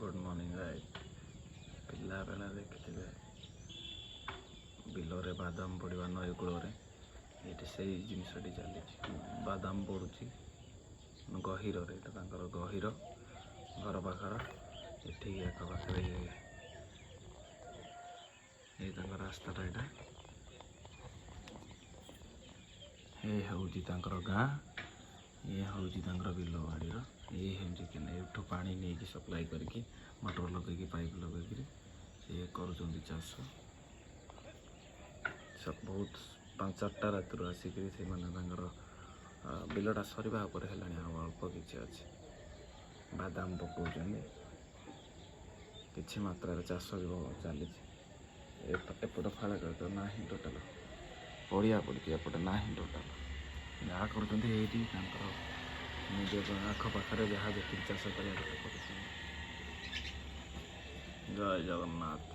Good morning guys. ପିଲାବେଳେ ଦେଖିଥିବେ ବିଲରେ ବାଦାମ ପଡ଼ିବା, ନଈ କୂଳରେ। ଏଇଠି ସେଇ ଜିନିଷଟି ଚାଲିଛି। ବାଦାମ ପଡ଼ୁଛି ଗହିରରେ। ଏଇଟା ତାଙ୍କର ଗହିର, ଘର ପାଖର। ଏଠି ଆଖପାଖରେ ଏଇ ତାଙ୍କ ରାସ୍ତାଟା ଏଇଟା। ଏ ହେଉଛି ତାଙ୍କର ଗାଁ, ଇଏ ହେଉଛି ତାଙ୍କର ବିଲ ବାଡ଼ିର। ଇଏ ହେଉଛି କେନା। ଏଇଠୁ ପାଣି ନେଇକି ସପ୍ଲାଏ କରିକି, ମଟର ଲଗେଇକି, ପାଇପ୍ ଲଗେଇକିରି ସିଏ କରୁଛନ୍ତି ଚାଷ। ବହୁତ 5-4ଟା ରାତିରୁ ଆସିକିରି ସେମାନେ ତାଙ୍କର ବିଲଟା ସରିବା ଉପରେ ହେଲାଣି, ଆଉ ଅଳ୍ପ କିଛି ଅଛି। ବାଦାମ ପକାଉଛନ୍ତି। କିଛି ମାତ୍ରାରେ ଚାଷ ବି ଚାଲିଛି। ଏପଟ ଫାଳକ ତ ନାହିଁ, ଟୋଟାଲ ପଡ଼ିଆ ପଡ଼ିଛି। ଏପଟେ ନାହିଁ ଟୋଟାଲ। ଯାହା କରୁଛନ୍ତି ଏଇଠି ତାଙ୍କର ନିଜ ଆଖପାଖରେ ଯାହା ଯେତିକି ଚାଷ କରିବା କଥା କରୁଛନ୍ତି। ଜୟ ଜଗନ୍ନାଥ।